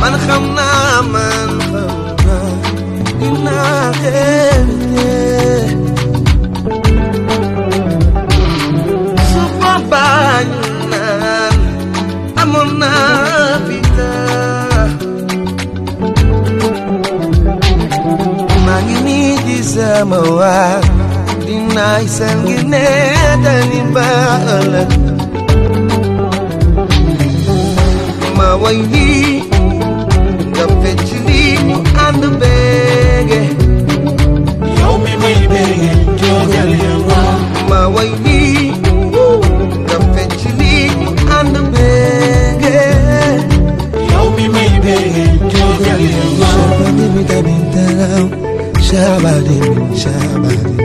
man xam naa dinaa xeete su boobaa ñu naan amoon naa fita maa ngi nii di sama waa dinaay seen ngi ne dani baal ma way lii nga fecc lii ñu ànd bége yow mi may bége jógal yàlla ma way lii nga fecc lii ñu ànd bége yow mi may bége jógal yàlla shabadi mi tabintalaw shabadi mi shabadi